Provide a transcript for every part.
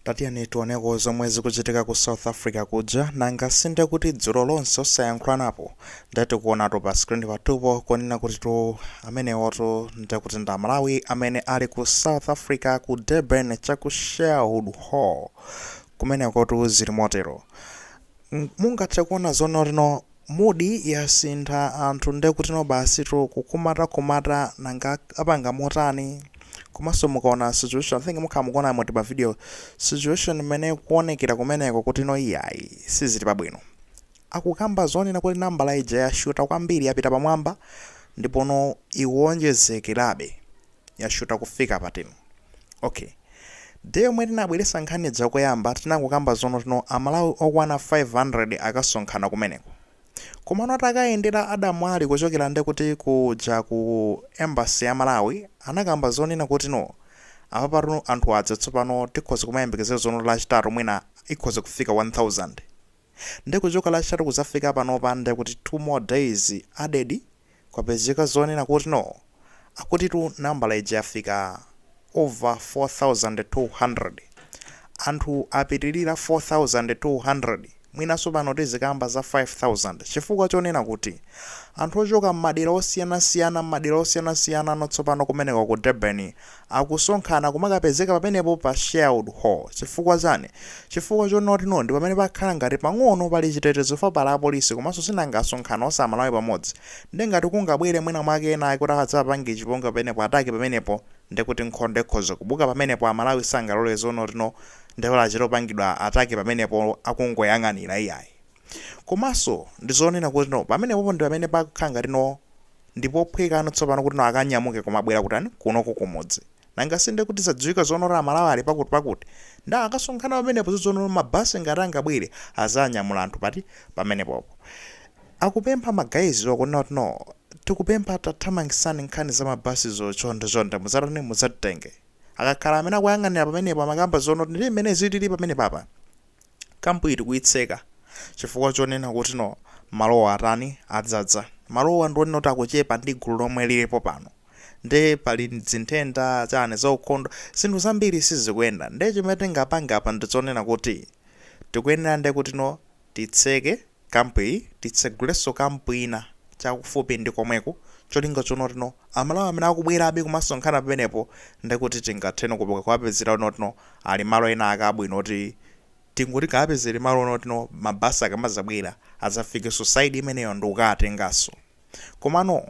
Tatiyeni tioneko zomwe zikuchitika ku South Africa kuja. Nanga sinde kuti dzulo lonse osayankhulanapo? Ndatikuonatu pa screen pathupo kunena kuti tu amenewotu ndekuti ndi Amalawi amene ali ku South Africa, ku Durban, chaku Sherwood Hall kumenekotu. Zili motero. Mungathe kuona zono lino mood yasintha. Anthu ndekutino basi tu kukumatakumata, nanga apanga motani? Komanso mukaona situation, I think mukhala mukuona moti pa video situation imene kuonekera kumeneko kuti no, iyayi, sizili pabwino. Akukamba zonena kuti nambala ija yashuta kwambiri, yapita pamwamba, ndipono ikuwonjezekerabe, yashuta kufika patino. Okay, ndiye yomwe tinabweretsa nkhani zakuyamba, tinangokamba zono tino Amalawi okwana 500 akasonkhana kumeneko. Komano atakayendera adamwali kuchokera ndekuti kuja ku embassy ya Malawi, anakamba zonena kuti no, apa pano anthu adza tsopano, tikhoza kumayembekezera zono Lachitatu mwina ikhoza kufika 1000. Ndikuchoka Lachitatu kuzafika panopa, ndekuti 2 more days added, kwapezeka zonena kuti no, akutitu nambala ija yafika over 4200. Anthu apitirira 4200, mwinanso pano tizikamba za 5000, chifukwa chonena kuti anthu ochoka m'madera osiyanasiyana, m'madera osiyanasiyana notsopano kumeneko ku Durban akusonkhana kumakapezeka pamenepo pa Sherwood Hall. Chifukwa chani? Chifukwa chonena kuti no, ndi pamene pakhala ngati pang'ono pali chitetezo fa pala apolisi. Komanso sinangasonkhana osamalawi pamodzi, ndi ngati kungabwere mwina mwake ena kuti akadzapange chipongwe pamenepo, attack pamenepo, ndikuti nkhondo ikhoza kubuka pamenepo. Amalawi sangalole zono tino ndewala achitopangidwa attack pamenepo akungoyang'anira, iyayi. Komanso ndizonena kuti no, pamenepopo ndi pamene pakhala ngati no, ndipophwekano tsopano kuti no, akanyamuke kumabwera kutani kunoko kumudzi. Nanga sinde kuti zadziwika zonora Amalawi ali pakuti pakuti nda akasonkhana pamenepo, zozono mabasi ngati angabwere azanyamula anthu pati pamenepopo. Akupempha ma guys okunena kuti no, tikupempha, tathamangisani nkhani za mabasizo, chonde chonde, mudzatani, mudzatitenge. Akakhala amene akuyang'anira pamenepo amakamba zono ndi mmene zilili pamene papa, camp ili kuyitseka chifukwa chonena kuti no, malowa atani, adzadza. Malowa ndionena kuti akuchepa ndi gulu lomwe lilipo pano, nde pali zinthenda chani zaukhondo, zinthu zambiri sizikuyenda. Nde chimene tingapange apa ndichonena kuti tikuyenera nde kuti no, titseke camp iyi, titsegulenso camp ina chakufupi ndi komweko, cholinga chonoti no, Amalawi amene akubwerabe kumasonkhana pamenepo, ndekuti tingatheno kupoka kuwapezera notino ali malo ena ake abwino, kuti tingoti kaapezere malo notino mabasi akamazabwera adzafikenso side imeneyo ndikukatenganso. Komano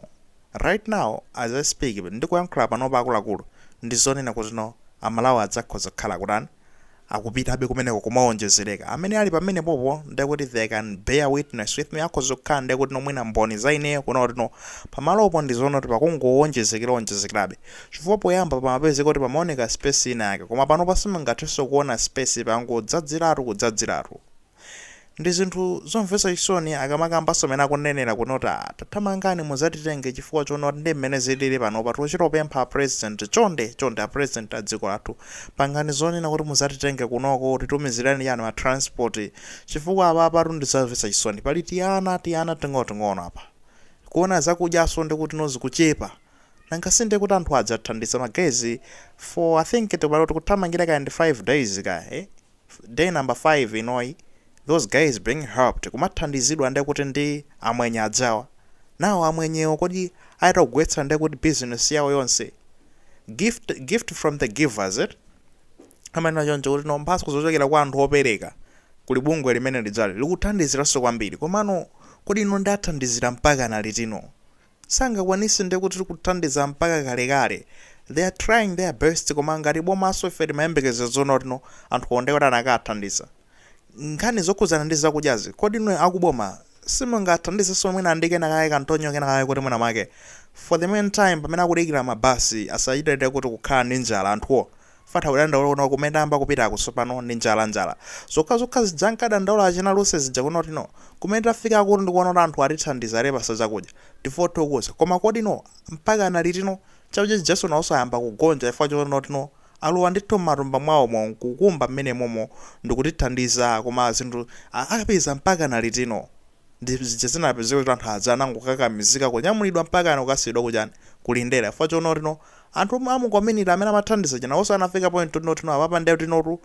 right now, as I speak, ndikuyankhula panopa, akuluakulu, ndizonena kuti no, Amalawi adzakhoza kukhala kutani, akupitabe kumeneko, kumaonjezereka. Amene ali pamenepopo ndekuti they can bear witness with me, akhoza kukhala ndekuti nomwina mboni za ineyo kuna kuti no, pamalopo ndizoona kuti pakungowonjezekera onjezekerabe, chifukwa poyamba pamapezeka kuti pamaoneka space ina yake, koma panopa simungathenso kuona space, pangodzadziratu, kudzadziratu. Ndi zinthu zomvetsa chisoni akamakambanso amene akunenera kunoti tathamangani mudzatitenge, chifukwa choona kuti ndi mmene zilili panopa. Tikuchitopempha President, chonde chonde, a President a dziko lathu, pangani zonena kuti mudzatitenge kunoko, titumizirani yani, ma transport, chifukwa apapatu ndizamvetsa chisoni. Pali tiyana tiyana ting'onoting'ono apa, kuona zakudyaso ndikuti no, zikuchepa. Nanga sinde kuti anthu adzathandiza ma guys for, I think, tikupala tikuthamangira kaya ndi 5 days kaya, eh? Day number 5 inoyi those guys being helped, kumathandizidwa ndekuti ndi amwenye adzawa nawo. Amwenyewo kodi ayita ndekuti business yawo yonse, gift from the givers, eh? Amanena choncho kuti no, mphatso zochokera kwa anthu opereka. Kuli bungwe limene lidzali likuthandiziranso kwambiri, komano kodi ino ndathandizira mpaka na litino? Sangakwanise ndekuti tikuthandiza mpaka kalekale. They are trying their best, koma ngati bomaso ife timayembekeza zoona kuti no, anthu onde kuti anakathandiza nkhani zokhuzana ndi zakudyazi. Kodi ino akuboma simungathandizenso mwina ndi kena kake, kantonyo kena kake, kuti mwina make for the meantime, pamene akudikira mabasi, asachitire kuti kukhala ndi njala anthuwo? Fatha kudandaula kuno kumene amba kupita kutsopano ndi njala, njala zokhazokha zija nkadandaula achina luse zija kuno tino kumene tafika kuti ndikuona kuti anthu atithandiza, alepasa chakudya, tifothokoza. Koma kodi no, mpaka na litino chakudya chijaso nawonso ayamba kugonja chifukwa choona tino alowa ndithu m'matumba mwawomo nkukumba mmene momo ndikutithandiza, koma zinthu akapeza mpaka na litino? Ndi zija zinapezeka kuti anthu aja anangokakamizika kunyamulidwa mpaka na kukasiyidwa kuchani, kulindera, chifukwa choona tino anthu amu community amene amathandiza china onse anafika point tino tino apapa ndiye tinotu.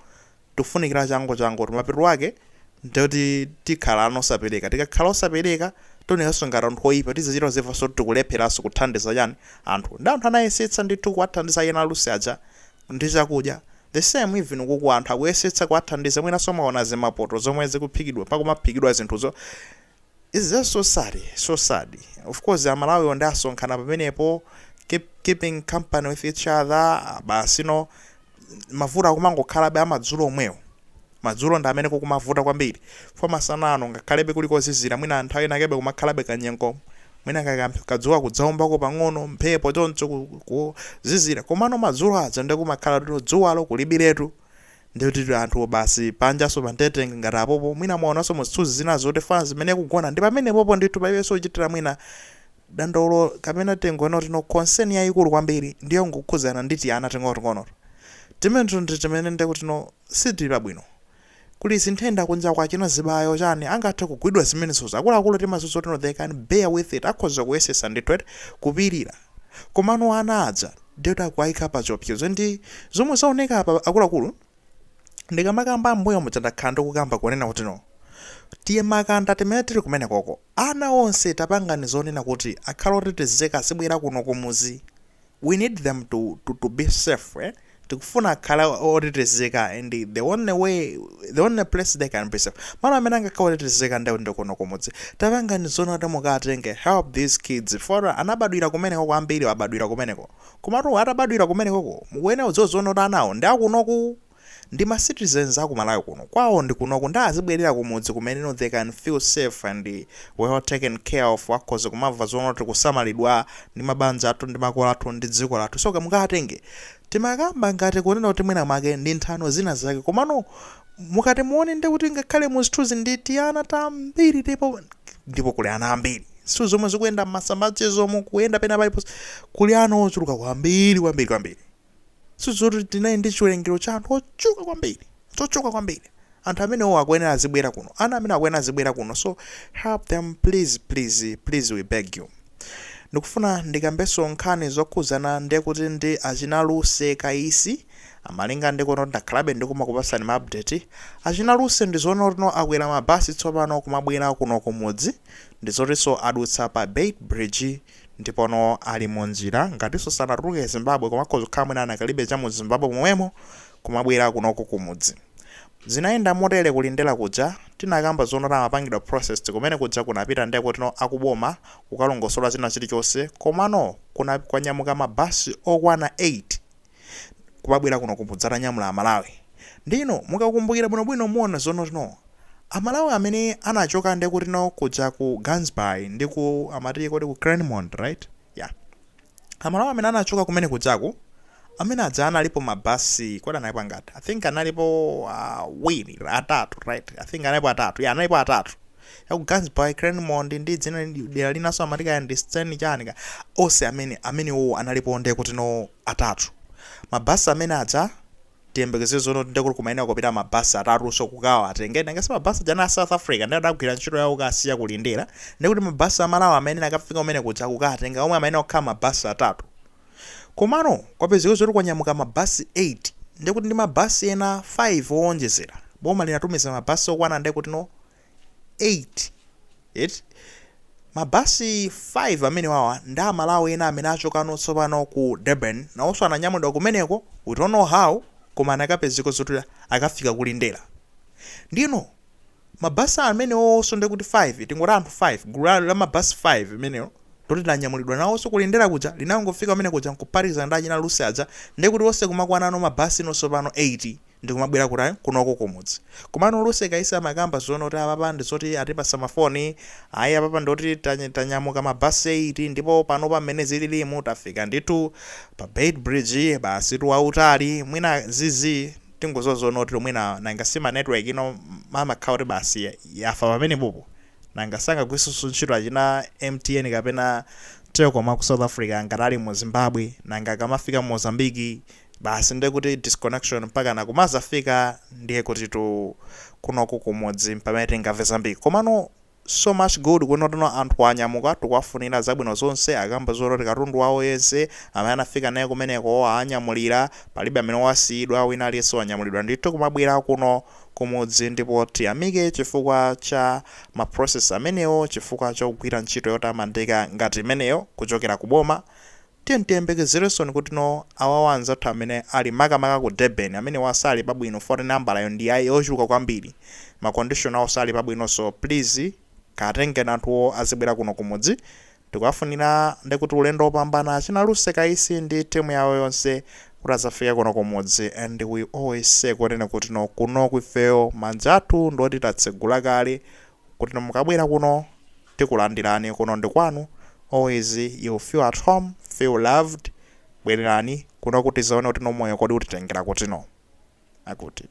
Tikufunikira changu changu. Mapeto ake ndikuti tikhala ano osapereka. Tikakhala osapereka, tionekanso ngati anthu oyipa, tizichita zimvanso tikulepheranso kuthandiza chani anthu. Ndi anthu anayesetsa ndithu kuwathandiza ena alusi aja ndi chakudya. The same even kuku, anthu akuyesetsa kuwathandiza. Mwinanso maona zimapoto zomwe zikuphikidwa, pakumaphikidwa zinthuzo. Is just so sad, so sad. Of course Amalawi ndi asonkhana pamenepo, keeping company with each other. Basi, no mavuto akumangokhalabe amadzulo omwewo. Madzulo ndi amene kukumavuta kwambiri fo. Masana ano ngakhalebe kuli kozizira, mwina nthawi inakebe kumakhalabe kanyengo, mwina kadzuwa kudzaombako pang'ono, mphepo choncho, kuzizira. Komano madzulo aja ndi kumakhala tuto dzuwalo kulibiretu, ndikuti anthu basi panjaso pantetenga ngati apopo. Mwina mwaonanso muzithunzi zina zoti fana zimene kugona ndi pamenepopo ndithu, palibenso kuchitira mwina dandaulo kapena tengono tino. Concern yayikulu kwambiri ndiyo ngokhudzana ndi tiyana ting'onoting'ono timenetu, ndi timene ndikuti no sitili pabwino. Kuli zinthenda kunja kwachina, zibayo chani, angathe kugwidwa zimenezo. Akuluakulu timazuzo tino they can bear with it, akhoza kuyesesa ndithu eti kupirira. Komano ana aja ndikuti akuayika pa chiopsezo ndi zomwe zaoneka apa. Akuluakulu, ndikamakamba ambuyo muja ndakhala ndikukamba kunena kuti no tiye makanda timene tili kumene koko, ana onse tapangani zonena kuti akhale otetezeka, azibwera kuno kumuzi. We need them to be safe, eh? Tikufuna akhale otetezeka, and the only way, the only place they can be safe, malo amene angakhala otetezeka ndawo ndi kuno kumudzi. Tapangani zoona kuti mukatenge, help these kids, for anabadwira kumeneko kwambiri, abadwira kumeneko. Komatu atabadwira kumenekoko, mukuyenera kudziwa zoona kuti anawo ndi akunoku, ndi ma citizens aku Malawi kuno, kwawo ndi kunoku, ndi azibwerera kumudzi kumene they can feel safe and well taken care of. Akhoza kumamva zoona kuti kusamalidwa ndi mabanja athu ndi makolo athu ndi dziko lathu. So kamukatenge, timakamba ngati kunena kuti mwina mwake ndi nthano zina zake. Komano mukati muone ndi kuti ngakhale muzithunzi ndi tiyana tambiri, ndipo kuli ana ambiri. Zithunzi zomwe zikuyenda m'masamba zomwe kuyenda pena paliponse, kuli ana ochuluka kwambiri kwambiri kwambiri. Sizoti tinali ndi chiwerengero cha anthu ochuluka kwambiri, chochuluka kwambiri. Anthu amenewo akuyenera azibwera kuno, ana amene akuyenera azibwera kuno. So help them, please, please, please, we beg you. Ndikufuna ndikambenso nkhani zokhuzana ndekuti ndi achina Lucy Kaisi. Amalinga ndikuno ndakhalabe ndikumakupasani ma update. Achina Lucy ndi zoona kuti akwera mabasi tsopano kumabwera kuno kumudzi. Ndizotinso adutsa pa Beitbridge, ndipono ali munjira, ngatinso sanatuluke Zimbabwe, komakhoza kukhala mwina anakalibe cha mu Zimbabwe momwemo, kumabwera kunoko kumudzi. Zinayenda motere: kulindera kuja tinakamba zoona amapangidwa process kumene kuja, kunapita ndekuti no akuboma kukalongosola china chilichonse. Komano kuna kwanyamuka mabasi okwana 8 kumabwera kuno kumudzi, atanyamula Amalawi. Ndino mukakumbukira bwinobwino, muona zono tino Amalawi amene anachoka ndekuti no kuja ku Gansbaai ndi ku amati kodi ku Claremont, right? Yeah, Amalawi amene anachoka kumene kujaku, amene aja analipo mabasi, kodi analipo angati? I think analipo awiri, atatu, right? I think analipo atatu. Yeah, analipo atatu yaku Gansbaai, Claremont ndi dzina dera linanso amati kaya ndi Stern chani ka. Onse amene amenewo analipo ndekuti no atatu mabasi amene aja. Tiyembekeze zono ndekuti kumayenera kupita mabasi atatunso kukawa atenge. Nangasi mabasi aja a South Africa ndi adagwira ntchito yawo kasiya kulindera, ndikuti mabasi Amalawi amene akafika kumene kuja kukatenga omwe amayenera kukhala mabasi atatu. Komano kwapezeka zoti kwanyamuka mabasi 8, ndikuti ndi mabasi ena 5 owonjezera. Boma linatumiza mabasi okwana ndekuti no 8 8 mabasi 5 amene wawa ndi Amalawi ena amene achokano tsopano ku Durban, nawonso ananyamulidwa kumeneko. We don't know how, koma anakapezeka zoti akafika kulindera. Ndino mabasi amene owonso ndikuti 5, tingoti anthu 5, gulu la mabasi 5 imeneyo toti lanyamulidwa nawonso kulindera kuja, linangofika kumene kuja nkuphatikizana ndi achina Lucy aja, ndikuti onse kumakwanano mabasi nonso pano 8 ndikumabwera kuti kunoko kumudzi. Komano Lucy Kaisi amakamba zoona kuti apapa ndizoti atipasa mafoni, ayi, apapa ndoti tanyamuka mabasi 8, ndipo pano pamene zililimu tafika ndithu pa Beitbridge, basi tuwautali. Mwina zizi tingozozoona kuti mwina nanga sima network ino amakhala kuti basi yafa pamene popo, nanga sangagwiritsenso ntchito achina MTN kapena Telkom aku South Africa ngati ali mu Zimbabwe. Nanga akamafika mu Mozambique, basi ndekuti disconnection mpaka nakumazafika ndiye kuti tu kunoku kumudzi pamene tingamve zambiri. Komano So much good kuno anthu anyamuka, tikuwafunira zabwino zonse. Akamba zoti katundu wawo yense amene anafika naye kumeneko anyamulira, palibe amene wasiyidwa, wina aliyense wanyamulidwa ndithu kumabwera kuno kumudzi. Ndipo tiyamike chifukwa cha ma process amenewo, chifukwa chogwira ntchito yotamandika ngati imeneyo kuchokera kuboma. Tiye tiyembekezerenso kuti no, awawa anzathu amene ali makamaka ku Durban, amene wasali pabwino, foti nambalayo ndi yochuluka kwambiri, ma condition awo sali pabwino. So please, katengeni anthuwo azibwera kuno kumudzi. Tikuwafunira ndikuti ulendo wopambana achina Lucy Kaisi ndi timu yawo yonse kuti azafike kuno kumudzi. And we always say kunena kuti no, kuno kwifeyo manja athu ndoti tatsegula kale kuti no, mukabwera kuno tikulandirani, kuno ndi kwanu. Always you feel at home, feel loved. Bwererani kuno kuti zaone kuti no, moyo kodi utitengera kuti no akuti.